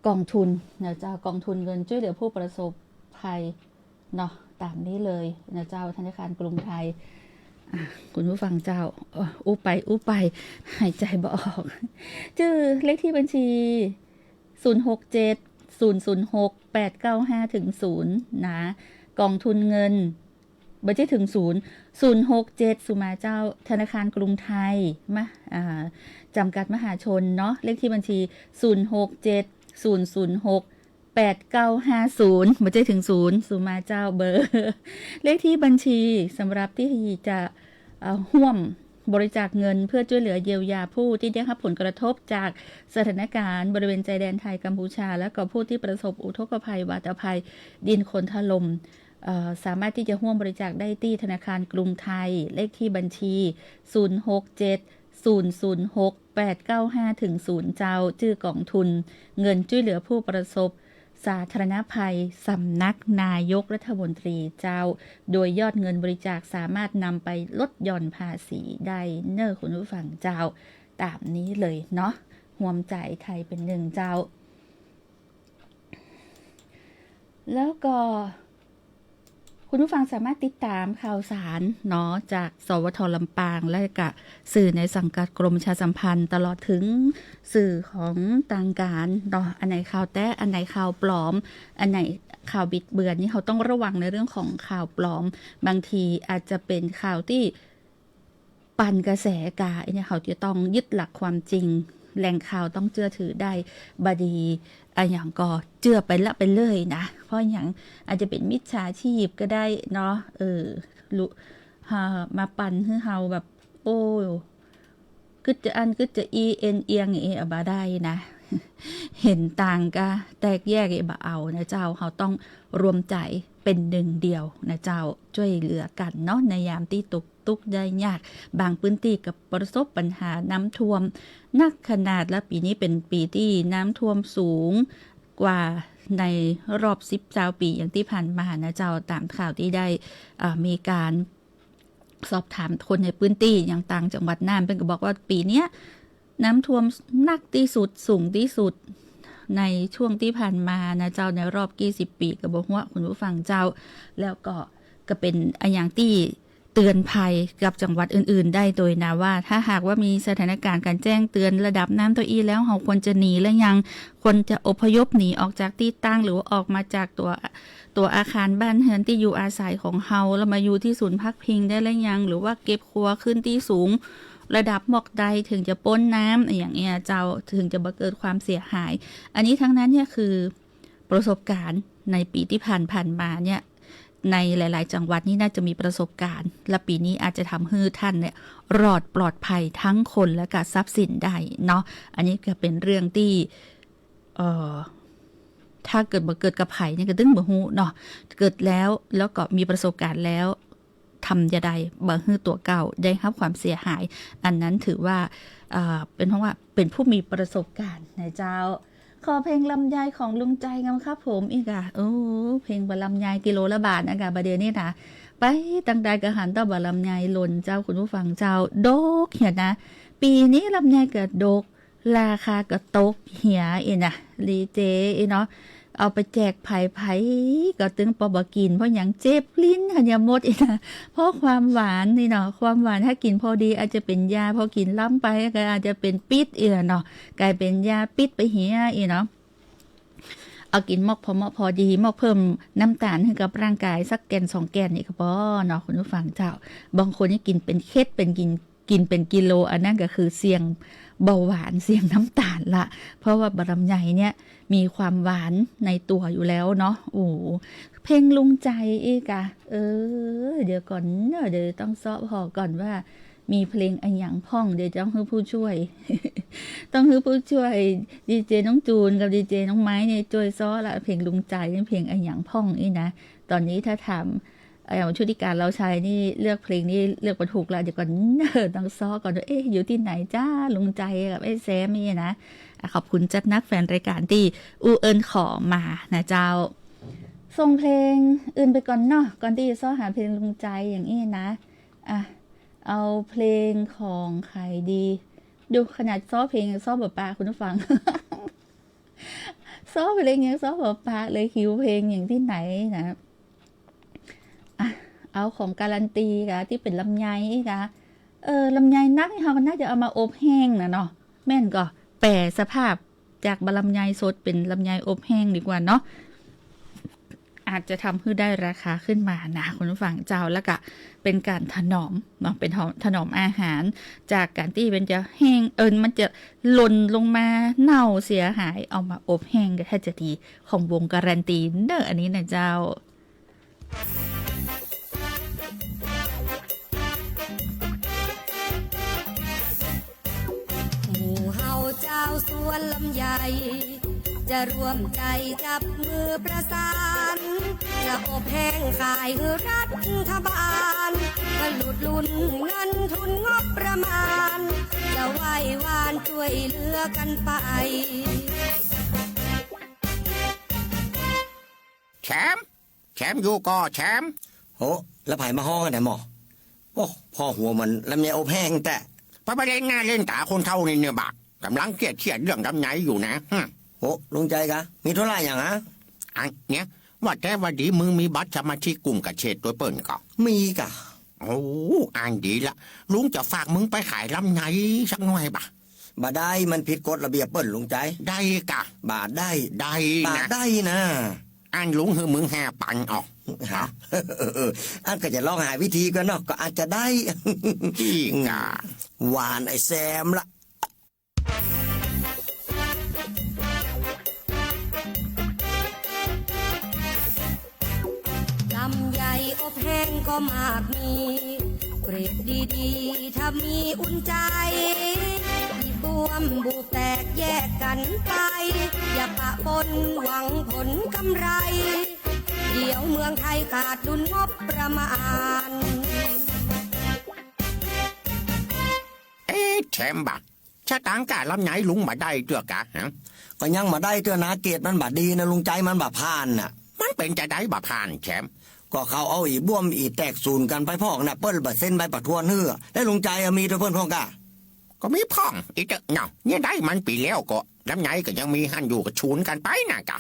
กองทุนนะเจ้า กองทุนเงินจ้วยเหลือผู้ประสบภัยเนาะ ต๋ามนี้เลยนะเจ้า ธนาคารกรุงไทย อ่ะ คุณผู้ฟังเจ้า เอ่อ อู้ไปอู้ไป หายใจ๋บ่ออก จื้อเลขที่บัญชี ศูนย์หกเจ็ด ศูนย์ศูนย์หก แปดเก้าห้า ถึง ศูนย์ นะ กองทุนเงิน บ่ใจ้ถึง ศูนย์ ศูนย์หกเจ็ด สุมาเจ้า ธนาคารกรุงไทย มะ อ่า จำกัดมหาชนเนาะ เลขที่บัญชี ศูนย์หกเจ็ด ศูนย์ศูนย์หก แปดเก้าห้า ศูนย์ บ่ใจ้ถึง ศูนย์ สุมาเจ้า เบอร์ เลขที่บัญชีสำหรับตี้จะ เอ่อ ฮ่วมบริจาคเงินเพื่อจ้วยเหลือเยียวยาผู้ตี้ได้ฮับผลกระทบจากสถานการณ์บริเวณชายแดนไทยกัมพูชา และก็ผู้ตี้ประสบอุทกภัยวาตภัยดินโคลนถล่ม เอ่อ สามารถตี้จะฮ่วมบริจาคได้ตี้ธนาคารกรุงไทย เลขที่บัญชี ศูนย์หกเจ็ด ศูนย์ศูนย์หก แปดเก้าห้า ถึง ศูนย์ เจ้า จื้อกองทุนเงินจ้วยเหลือผู้ประสบสาธารณภัย สำนักนายกรัฐมนตรีเจ้า โดยยอดเงินบริจาคสามารถนำไปลดหย่อนภาษีได้เน่อ คุณผู้ฟังเจ้า ต๋ามนี้เลยเนาะ ฮ่วมใจ๋ไทยเป๋นหนึ่งเจ้า แล้วก็ คุณผู้ฟังสามารถติดต๋ามข่าวสารเนาะ จาก สวท ลำปาง และก็สื่อในสังกัดกรมประชาสัมพันธ์ ตลอดถึงสื่อของตางก๋านเนาะ อันไหนข่าวแต๊ อันไหนข่าวปลอม อันไหนข่าวบิดเบือนนี่ เฮาต้องระวังในเรื่องของข่าวปลอม บางทีอาจจะเป๋นข่าวตี้ ปั่นกระแสกา อันนี้เฮาจะต้องยึดหลักความจริง แหล่งข่าวต้องเจื้อถือได้ บ่ดีอะหยังก็เจื้อไปละไปเลยนะ เพราะหยัง อาจจะเป๋นมิจฉาชีพก็ได้เนาะ เออ ลุ ฮะ มาปั่นหื้อเฮาแบบ โอ้ กึ๊ดจะอั้นกึ๊ดจะอี้ เอ็นเอียงเออะบ่ได้นะ หันต่างก็แตกแยกเออะบ่เอานะเจ้า เฮาต้องรวมใจ๋เป๋นหนึ่งเดียวนะเจ้า จ้วยเหลือกั๋นเนาะ ในยามตี้ตก ตุ๊กข์ได้ยาก บางพื้นตี้ก็ประสบปัญหาน้ำท่วมหนักขนาด และปี๋นี้เป๋นปี๋ตี้น้ำท่วมสูงกว่าในรอบสิบซาวปี๋อย่างตี้ผ่านมานะเจ้า ต๋ามข่าวตี้ได้ เอ่อ มีก๋านสอบถามคนในพื้นตี้ อย่างต่างจังหวัดน่าน เปิ้นก็บอกว่าปี๋เนี้ย น้ำท่วมหนักตี้สุด สูงตี้สุด ในช่วงตี้ผ่านมานะเจ้า ในรอบกี่สิบปี๋ก็บ่ฮู้ คุณผู้ฟังเจ้า แล้วก็ ก็เป๋นอะหยังตี้เตือนภัยกับจังหวัดอื่นๆ ได้ตวยนะ ว่าถ้าหากว่ามีสถานการณ์ก๋านแจ้งเตือนระดับน้ำเต้าอี้แล้ว เฮาควรจะหนีหรือยัง ควรจะอพยพหนีออกจากตี้ตั้ง หรือว่าออกมาจากตั๋ว ตั๋วอาคารบ้านเฮือนตี้อยู่อาศัยของเฮา แล้วมาอยู่ตี้ศูนย์พักพิงได้หรือยัง หรือว่าเก็บครัวขึ้นตี้สูง ระดับหม้อกใดเถิงจะป๊นน้ำ อะหยังเอี้ยเจ้า เถิงจะบ่เกิดความเสียหาย อันนี้ทั้งนั้นเนี่ยคือประสบการณ์ในปี๋ตี้ผ่านๆ มาเนี่ย ในหลายๆ จังหวัดนี่น่าจะมีประสบการณ์ และปี๋นี้อาจจะทำหื้อต้านเนี่ยรอดปลอดภัยตึงคนและก็ทรัพย์สินได้เนาะ อันนี้ก็เป๋นเรื่องตี้ เอ่อ ถ้าเกิดบ่เกิดกับใผนี่ก็ตึงบ่ฮู้เนาะ เกิดแล้ว แล้วก็มีประสบการณ์แล้ว ทำจะใดบ่หื้อตั๋วเก่าได้ฮับความเสียหาย อันนั้นถือว่า เอ่อ เป๋นเพราะว่าเป๋นผู้มีประสบการณ์นะเจ้า ขอเพลงลำไยของลุงใจงามครับผมอีกอะ โอ้ เพลงบ่าลำไยกิโลละบาทนะกะ บ่าเดี่ยวนี้นะ ไปตังใดก็หันแต่บ่าลำไยหล่นเจ้า คุณผู้ฟังเจ้า ดกเหียนะ ปี๋นี้ลำไยก็ดก ราคาก็ตกเหียอี้นะ ดีเจอี้เนาะ เอาไปแจกใผ ใผก็ตึงปอบ่กิ๋น เพราะหยัง เจ็บลิ้นหันยาหมดอี้นะ เพราะความหวานนี่เนาะ ความหวานถ้ากิ๋นพอดีอาจจะเป๋นยา พอกิ๋นล้ำไปก็อาจจะเป๋นปิ๊ดอี้นะเนาะ ก๋ายเป๋นยาปิ๊ดไปเหียอี้เนาะ เอากิ๋นมอกพอเหมาะพอดี มอกเพิ่มน้ำตาลหื้อกับร่างก๋ายสักแก่นสองแก่นนี่ก็ปอเนาะ คุณผู้ฟังเจ้า บางคนนี่กิ๋นเป๋นเข็ด เป๋นกิ๋น กิ๋นเป๋นกิโล อันนั้นก็คือเสี่ยงเบาหวาน เสี่ยงน้ำตาลละ เพราะว่าบ่าลำไยเนี่ยมีความหวานในตั๋วอยู่แล้วเนาะ โอ้ เพลงลุงใจอี้กะ เออ เดี๋ยวก่อนเนาะ เดี๋ยวต้องเซาะผ่อก่อนว่ามีเพลงอะหยังพ่อง เดี๋ยวต้องหื้อผู้จ้วย ต้องหื้อผู้จ้วย ดีเจน้องจูนกับดีเจน้องไม้เนี่ยจ้วยเซาะละ เพลงลุงใจนี่เพลงอะหยังพ่องอี้นะ ต๋อนนี้ถ้าถาม เอ่อ ชุติการ ลาวชัยนี่เลือกเพลงนี่เลือกบ่ถูกละ เดี๋ยวก่อน ต้องเซาะก่อนว่า เอ๊ะ อยู่ตี้ไหนจ้า ลุงใจกับไอ้แซมนี่นะ อ่ะ ขอบคุณจัดนักแฟนรายก๋านตี้อู้เอิ้นขอมานะเจ้า ส่งเพลงอื่นไปก่อนเนาะ ก่อนตี้จะเซาะหาเพลงลุงใจอย่างอี้นะ อ่ะ เอาเพลงของใผดี ดูขนาดเซาะเพลงยังเซาะบ่ปะ คุณผู้ฟัง เซาะเพลงยังเซาะบ่ปะเลย หิวเพลงอย่างตี้ไหนนะ อ่ะ เอาของการันตีกะ ตี้เป๋นลำไยกะ เออ ลำไยนักนี่เฮาก็น่าจะเอามาอบแห้งนะเนาะ แม่นก่อ แป๋สภาพจากบ่าลำไยสดเป๋นลำไยอบแห้งดีกว่าเนาะ อาจจะทำหื้อได้ราคาขึ้นมานะ คุณผู้ฟังเจ้า แล้วก็เป๋นก๋านถนอมเนาะ เป๋นถนอมอาหาร จากก๋านตี้มันจะแห้ง เอิ้น มันจะหล่นลงมาเน่าเสียหาย เอามาอบแห้งก็ถ้าจะดี ของวงการันตีเนอะ อันนี้นะเจ้า หมู่เฮาจาวสวนลำไย จะร่วมใจ๋จับมือประสาน จะอบแห้งขายหื้อรัฐบาล ผลุดหนุนเงินทุนงบประมาณ จะไหว้วานจ้วยเหลือกั๋นไป แชมป์ แชมป์อยู่ก่อ แชมป์ โห แล้วใผมาฮ้องอันไหนหมอ โอ้ พ่อหัวเหมือนลำไยอบแห้งแต๊ ไปบ่เล่นหน้าเล่นต๋าคนเฒ่านี่เน่อบ่า ก่ำลังเครียดๆ เรื่องลำไยอยู่นะ หึ โห ลุงใจ๋กะ มีธุระหยังอะ อันเนี้ย ว่าแต่ว่าดีมึงมีบัตรสมาชิกกลุ่มเกษตรตวยเปิ้นก่อ มีก่ะ โอ้ อันดีละ ลุงจะฝากมึงไปขายลำไยสักหน่อยบ่า บ่ได้ มันผิดกฎระเบียบเปิ้นลุงใจ๋ ได้ก่ะ บ่ได้ ได้นะ บ่ได้นะ อันลุงหื้อมึงห้าปันออก ฮะ เออ เออ เออ อันก็จะลองหาวิธีก่อนเนาะ ก็อาจจะได้ อี้ก่ะ หวานไอ้แซมละ ลำไยอบแห้งก็มากมี เกรดดีๆ ถ้ามีอุ่นใจ๋ อีบ้วมบูบแตกแยกกั๋นไป อย่าปะปนหวังผลกำไร เดี๋ยวเมืองไทยขาดดุลงบประมาณ เอ๊ะ แชมป์บ่า สตางค์ก้าลำไยลุงบ่าได้เตื้อกะ ฮะ ก็ยังบ่ได้เตื้อนา เกรดมันบ่ดีนะลุงใจ๋ มันบ่ผ่านน่ะ มันเป๋นจาใดบ่ผ่านแชมป์ ก็เขาเอาอีบ้วมอีแตกสูนกั๋นไปพ่องน่ะ เปิ้นบ่เซ็นใบประทวนหื้อ แล้วลุงใจ๋อะมีตวยเปิ้นพ่องกะ ก็มีพ่อง อีเต๊อะเนาะ เนี่ยได้มันปี๋แล้วก็ ลำไยก็ยังมีหั้นอยู่ก็สูนกั๋นไปน่ะกะ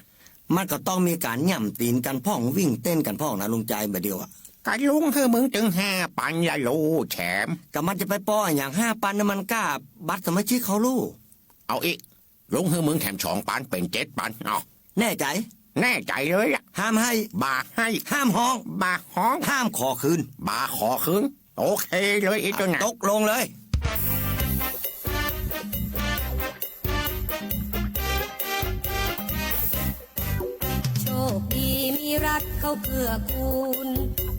มันก็ต้องมีก๋านหย่ำตี๋นกั๋นพ่อง วิ่งเต้นกั๋นพ่องนะลุงใจ๋ บ่าเดี่ยวอะ ก็ลุงหื้อมึงตึงห้าปันละลูแชมป์ ก็มันจะไปปออะหยัง ห้าปันนี่มันก้าบัตรสมาชิกเขาลู เอาอี้ ลุงหื้อมึงแถมสองปันเป๋นเจ็ดปัน เอา แน่ใจ๋ แน่ใจ๋เลยละ ห้ามไห้ บ่าไห้ ห้ามฮ้อง บ่าฮ้อง ห้ามขอคืน บ่าขอคืน โอเคเลย อี้เต๊อะนะ ตกลงเลย โชคดีมี รัฐเขาเกื้อกูล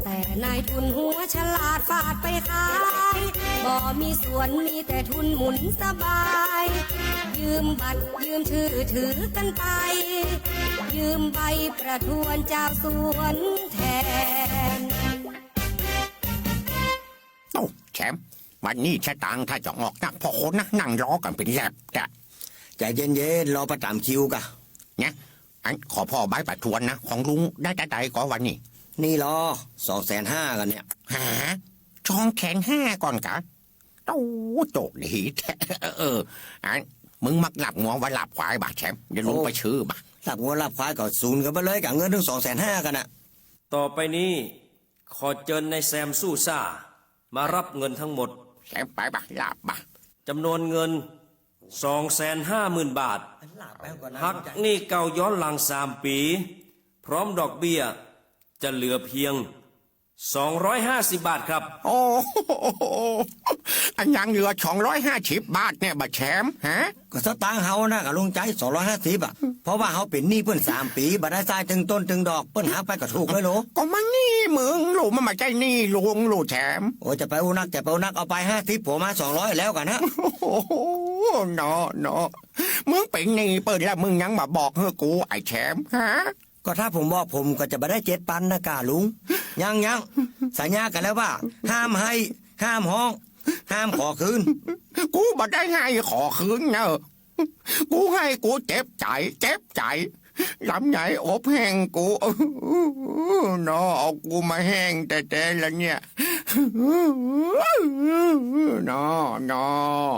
แต่นายทุนหัวฉลาดฝาดไปขาย บ่มีสวนมีแต่ทุนหมุนสบาย ยืมบัตรยืมชื่อถือกันไป ยืมใบประทวนเจ้าสวนแทน โอ้ แชมป์ วันนี้สตางค์ถ้าจะออกนักพ่อคนนะ นั่งรอกั๋นเป๋นแล็บแต๊ ใจ๋เย็นๆ รอไปต๋ามคิวก่ะ เนี่ย อันขอผ่อใบประทวนนะ ของลุงได้เต้าใดก่อวันนี้ นี่ลอ สองแสนห้าก่อเนี่ย ฮะ สองแสนห้าก่อนกะ โอ้ โจคดีแต๊ เออ อัน มึงมักลาบงัวว่าลาบควายบ่ะแชมป์ เดี๋ยวลุงไปซื้อบ่ะ ลาบงัวลาบควายก็สูญกั๋นไปเลยก่ะ เงินตึงสองแสนห้าก่อน่ะ ต่อไปนี้ ขอเจิญนายแซมสู้ซ่า มารับเงินทั้งหมด แซมไปบ่ะ ลาบบ่ะ จ๋ำนวนเงิน สองแสนห้าหมื่นบาท หักหนี้เก่าย้อนหลังสามปี๋ พร้อมดอกเบี้ย จะเหลือเพียง สองร้อยห้าสิบบาทครับ โอ้โห อันยังเหลือสองร้อยห้าสิบบาทเนี่ยบ่ะแชมป์ ฮะ ก็สตางค์เฮานะก่ะลุงใจ๋ สองร้อยห้าสิบอะ เพราะว่าเฮาเป๋นหนี้เปิ้นสามปี๋ บ่ได้จ่ายตึงต้นตึงดอก เปิ้นหักไปก็ถูกเลยโหละ ก็มันหนี้มึงโหละ มันบ่ใจ้หนี้ลุงโหละแชมป์ โอ้ย จะไปอู้นัก จะไปอู้นัก เอาไปห้าสิบ ผมมาสองร้อยแล้วก่อนะ โอ้โห เนาะ เนาะ มึงเป๋นหนี้เปิ้นแล้วมึงยังมาบอกหื้อกูไอ้แชมป์ ฮะ ก็ถ้าผมบอกผมก็จะบ่ได้เจ็ดปันนะก่ะลุง ยัง ยัง สัญญากั๋นแล้วว่า ห้ามไห้ ห้ามฮ้อง ห้ามขอคืน กูบ่ได้ไห้ขอคืนเนอะ กูไห้กูเจ็บใจ๋ เจ็บใจ๋ ลำไยอบแห้งกู เนาะ เอากูมาแห้งแต๊ๆ ละเนี่ย เนาะ เนาะ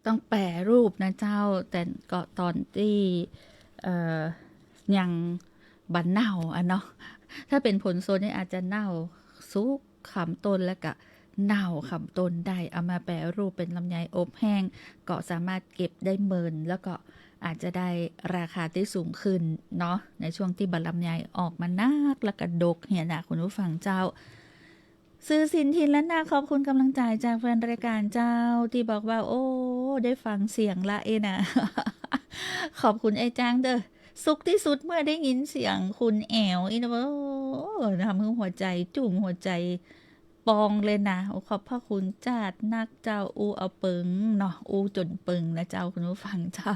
ต้องแปรรูปนะเจ้า แต่ก็ต๋อนตี้ เอ่อ ยังบ่เน่าอะเนาะ ถ้าเป๋นผลสดนี่อาจจะเน่า สุกก๋ำต้นแล้วก็เน่าก๋ำต้นได้ เอามาแปรรูปเป๋นลำไยอบแห้ง ก็สามารถเก็บได้เมิน แล้วก็อาจจะได้ราคาตี้สูงขึ้นเนาะ ในช่วงตี้บ่าลำไยออกมานัก แล้วก็ดกเนี่ยนะคุณผู้ฟังเจ้า ซื่อสินถิ่นล้านนา ขอบคุณกำลังใจ๋จากแฟนรายก๋านเจ้า ตี้บอกว่า โอ้ ได้ฟังเสียงละเอ้ยนะ ขอบคุณไอ้จ๊างเด้อ สุขตี้สุดเมื่อได้ยินเสียงคุณแอ๋วอี้นะ โอ้ ทำหื้อหัวใจ๋จุ่มหัวใจ๋ปองเลยนะ โอ้ ขอบพระคุณจ๊าดนักเจ้า อู้เอาเปิงเนาะ อู้จ๋นเปิงนะเจ้า คุณผู้ฟังเจ้า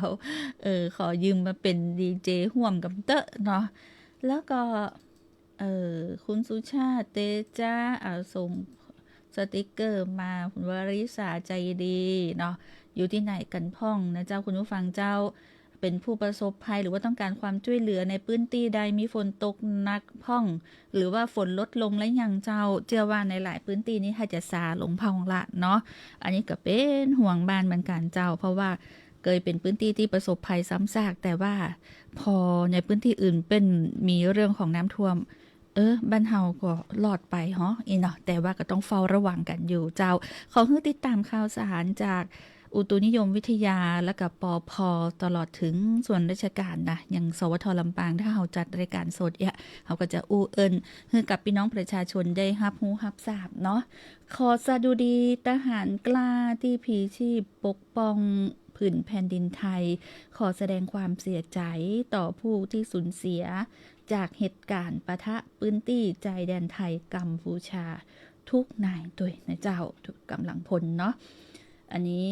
เออ ขอยืมมาเป๋นดีเจฮ่วมกำเต๊อะเนาะ แล้วก็ เอ่อ คุณสุชาติ เตจ๊ะ อ่า ส่งสติกเกอร์มา คุณวริษา ใจ๋ดีเนาะ อยู่ตี้ไหนกั๋นพ่องนะเจ้า คุณผู้ฟังเจ้า เป๋นผู้ประสบภัย หรือว่าต้องก๋านความจ้วยเหลือในพื้นตี้ใด มีฝนตกหนักพ่อง หรือว่าฝนลดลงแล้วยังเจ้า เจื้อว่าในหลายพื้นตี้นี่หากจะซาลงพ่องละเนาะ อันนี้ก็เป๋นห่วงบ้านเหมือนกั๋นเจ้า เพราะว่าเกยเป๋นพื้นตี้ตี้ประสบภัยซ้ำซาก แต่ว่า พอในพื้นตี้อื่นเปิ้นมีเรื่องของน้ำท่วม เออ บ้านเฮาก็รอดไปเหาะ อี้เนาะ แต่ว่าก็ต้องเฝ้าระวังกั๋นอยู่เจ้า ขอหื้อติดต๋ามข่าวสารจากอุตุนิยมวิทยา และก็ ปภ. ตลอดเถิงส่วนราชก๋านนะ อย่าง สวท. ลำปาง ถ้าเฮาจัดรายก๋านสดเนี่ย เฮาก็จะอู้เอิ้นหื้อกับปี้น้องประชาชนได้ฮับฮู้ฮับซาบเนาะ ขอสดุดีทหารกล้าตี้พลีชีพปกป้องผืนแผ่นดินไทย ขอแสดงความเสียใจ๋ต่อผู้ตี้สูญเสียจากเหตุก๋ารณ์ปะทะปื้นตี้จายแดนไทยกัมพูชาทุกนายตวยนะเจ้า ทุกก๋ำลังพลเนาะ อันนี้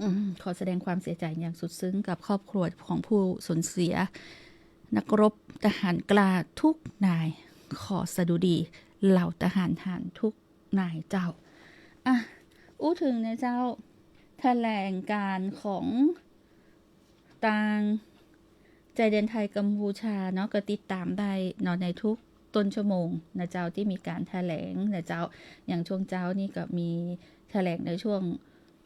อืม ขอแสดงความเสียใจ๋อย่างสุดซึ้งกับครอบครัวของผู้สูญเสีย นักรบทหารกล้าทุกนาย ขอสดุดีเหล่าทหารหารทุกนายเจ้า อ่ะ อู้เถิงนะเจ้า แถลงก๋านของตางจายแดนไทยกัมพูชาเนาะ ก็ติดต๋ามได้เนาะ ในทุกต้นชั่วโมงนะเจ้า ตี้มีก๋านแถลงนะเจ้า อย่างช่วงเจ๊านี่ก็มีแถลงในช่วง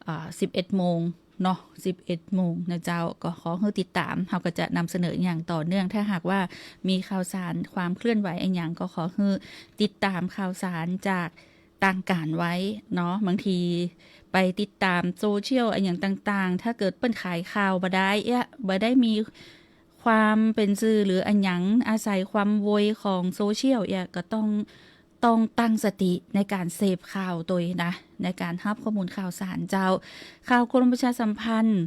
อ่า สิบเอ็ดโมงเนาะ สิบเอ็ดโมงนะเจ้า ก็ขอหื้อติดต๋าม เฮาก็จะนำเสนออย่างต่อเนื่อง ถ้าหากว่ามีข่าวสารความเคลื่อนไหวอะหยัง ก็ขอหื้อติดต๋ามข่าวสารจากตางก๋านไว้เนาะ บางทีไปติดต๋ามโซเชียลอะหยังต่างๆ ถ้าเกิดเปิ้นขายข่าวบ่ได้เอ๊ะ บ่ได้มีความเป๋นสื่อหรืออะหยัง อาศัยความโวยของโซเชียลเอ๊ะ ก็ต้อง ต้องตั้งสติในก๋านเสพข่าวตวยนะ ในก๋านฮับข้อมูลข่าวสารเจ้า ข่าวกรมประชาสัมพันธ์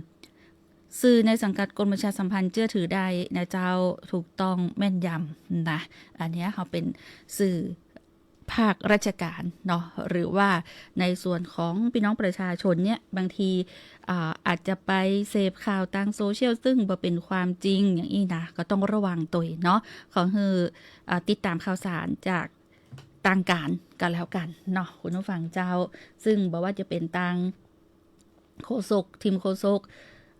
สื่อในสังกัดกรมประชาสัมพันธ์เจื้อถือได้นะเจ้า ถูกต้องแม่นยำนะ อันเนี้ยเขาเป๋นสื่อภาคราชก๋านเนาะ หรือว่าในส่วนของปี้น้องประชาชนเนี่ย บางที อ่า อาจจะไปเสพข่าวตางโซเชียลซึ่งบ่เป๋นความจริงอย่างอี้นะ ก็ต้องระวังตวยเนาะ ขอหื้อ อ่า ติดต๋ามข่าวสารจากตางก๋านก็แล้วกั๋นเนาะ คุณผู้ฟังเจ้า ซึ่งบ่ว่าจะเป๋นตาง โฆษก ทีมโฆษก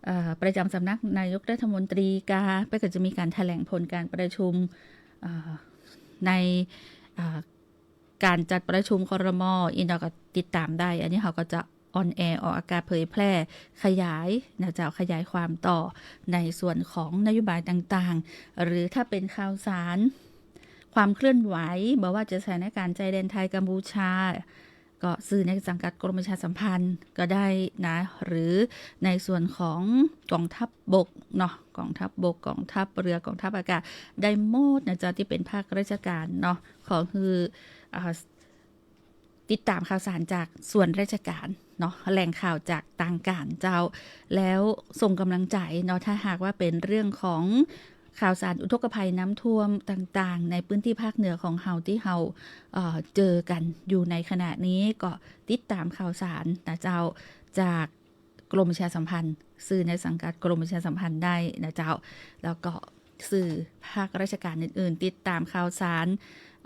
เอ่อ ประจำสำนักนายกรัฐมนตรีกา เปิ้นก็จะมีก๋านแถลงผลก๋านประชุม เอ่อ ใน เอ่อ ก๋านจัดประชุม ครม. อี้เนาะก็ติดต๋ามได้ อันนี้เขาก็จะออนแอร์ ออกอากาศเผยแพร่ ขยายนะเจ้า ขยายความต่อในส่วนของนโยบายต่างๆ หรือถ้าเป๋นข่าวสาร ความเคลื่อนไหว บ่ว่าจะสถานก๋ารณ์จายแดนไทยกัมพูชา ก็สื่อในสังกัดกรมประชาสัมพันธ์ก็ได้นะ หรือในส่วนของก๋องทัพบกเนาะ ก๋องทัพบก ก๋องทัพเรือ ก๋องทัพอากาศ ได้หมดนะเจ้า ตี้เป๋นภาคราชก๋านเนาะ ขอหื้อ อ่า ติดต๋ามข่าวสารจากส่วนราชก๋านเนาะ แหล่งข่าวจากตางก๋านเจ้า แล้วส่งก๋ำลังใจ๋เนาะ ถ้าหากว่าเป๋นเรื่องของข่าวสารอุทกภัยน้ำท่วมต่างๆ ในพื้นที่ภาคเหนือของเฮาตี้เฮา เอ่อ เจอกั๋นอยู่ในขณะนี้ ก็ติดต๋ามข่าวสารนะเจ้า จากกรมประชาสัมพันธ์ สื่อในสังกัดกรมประชาสัมพันธ์ได้นะเจ้า แล้วก็ สื่อภาคราชก๋านอื่นๆ ติดต๋ามข่าวสาร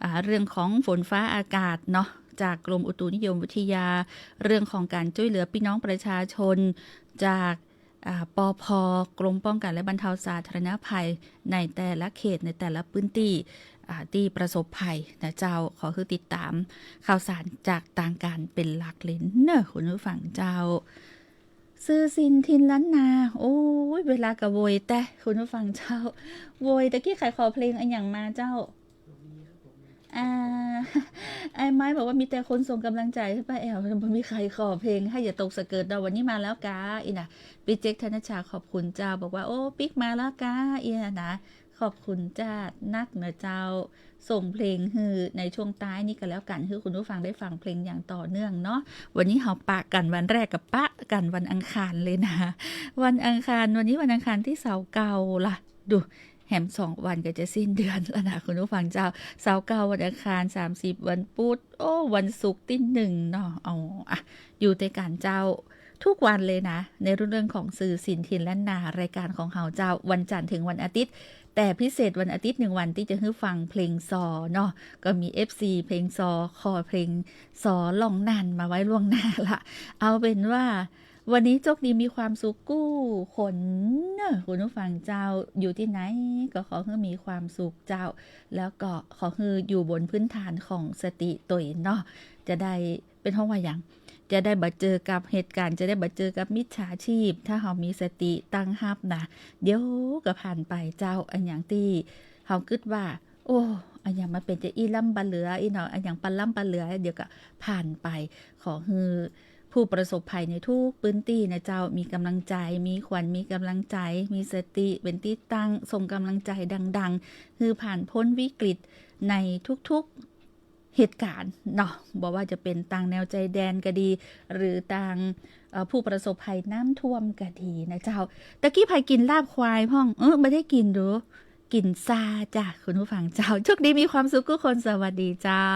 อ่า เรื่องของฝนฟ้าอากาศเนาะ จากกรมอุตุนิยมวิทยา เรื่องของก๋านจ้วยเหลือปี้น้องประชาชน จาก อ่า ปภ. กรมป้องกั๋นและบรรเทาสาธารณภัย ในแต่ละเขต ในแต่ละพื้นตี้ อ่า ตี้ประสบภัยนะเจ้า ขอหื้อติดต๋ามข่าวสารจากตางก๋านเป๋นหลักเลยเนาะ คุณผู้ฟังเจ้า สื่อสินถิ่นล้านนา โอ๊ย เวลาก็โวยแต๊ คุณผู้ฟังเจ้า โวย ตะกี้ใผขอเพลงอะหยังมาเจ้า อ่า ไอ้ไม้บอกว่ามีแต่คนส่งกำลังใจให้ป้าแอ๋ว บ่มีใผขอเพลง ให้อย่าตกสะเกิดเนาะ วันนี้มาแล้วกา อี้นะ ปิ๊กเจ๊ก ธนชชา ขอบคุณเจ้า บอกว่า โอ้ ปิ๊กมาแล้วกา อี้นะ ขอบคุณจ้า นักเนาะเจ้า ส่งเพลงหื้อในช่วงต้ายนี่ก็แล้วกั๋น หื้อคุณผู้ฟังได้ฟังเพลงอย่างต่อเนื่องเนาะ วันนี้เฮาปะกั๋นวันแรกกับปะกั๋นวันอังคารเลยนะ วันอังคาร วันนี้วันอังคารตี้เสาร์เก่าละ ดู แหมสองวันก็จะสิ้นเดือนแล้วนะ คุณผู้ฟังเจ้า เสาร์เก่า วันอังคาร สามสิบ วันพุธ โอ้ วันศุกร์ตี้หนึ่งเนาะ อ๋อ อ่ะ อยู่ตวยกั๋นเจ้า ทุกวันเลยนะ ในเรื่องของสื่อสินถิ่นล้านนา รายก๋านของเฮาเจ้า วันจันทร์เถิงวันอาทิตย์ แต่พิเศษวันอาทิตย์หนึ่งวันตี้จะหื้อฟังเพลงซอเนาะ ก็มีเอฟซีเพลงซอ ขอเพลงซอล่องน่านมาไว้ล่วงหน้าละ เอาเป๋นว่า วันนี้โจคดีมีความสุขกู้คนเนาะ คุณผู้ฟังเจ้า อยู่ตี้ไหนก็ขอหื้อมีความสุขเจ้า แล้วก็ขอหื้ออยู่บนพื้นฐานของสติตวยเนาะ จะได้ เปิ้นฮ้องว่าหยัง จะได้บ่เจอกับเหตุก๋ารณ์ จะได้บ่เจอกับมิจฉาชีพ ถ้าเฮามีสติตั้งฮับนะ เดี๋ยวก็ผ่านไปเจ้า อะหยังตี้เฮากึ๊ดว่า โอ้ อะหยังมันเป๋นจะอี้ล้ำบ่เหลือ อี้เนาะ อะหยังปะล้ำปะเหลือ เดี๋ยวก็ผ่านไป ขอหื้อผู้ประสบภัยในทุกพื้นตี้นะเจ้า มีกำลังใจ๋ มีขวัญ มีกำลังใจ๋ มีสติเป๋นตี้ตั้ง ส่งกำลังใจ๋ดังๆ หื้อผ่านป๊นวิกฤตในทุกๆ เหตุก๋ารณ์เนาะ บ่ว่าจะเป๋นตางแนวจายแดนก็ดี หรือตาง เอ่อ ผู้ประสบภัยน้ำท่วมก็ดีนะเจ้า ตะกี้ใผกิ๋นลาบควายพ่อง เออ บ่ได้กิ๋นดู กิ๋นซาจ้ะ คุณผู้ฟังเจ้า โจคดีมีความสุขกู้คน สวัสดีเจ้า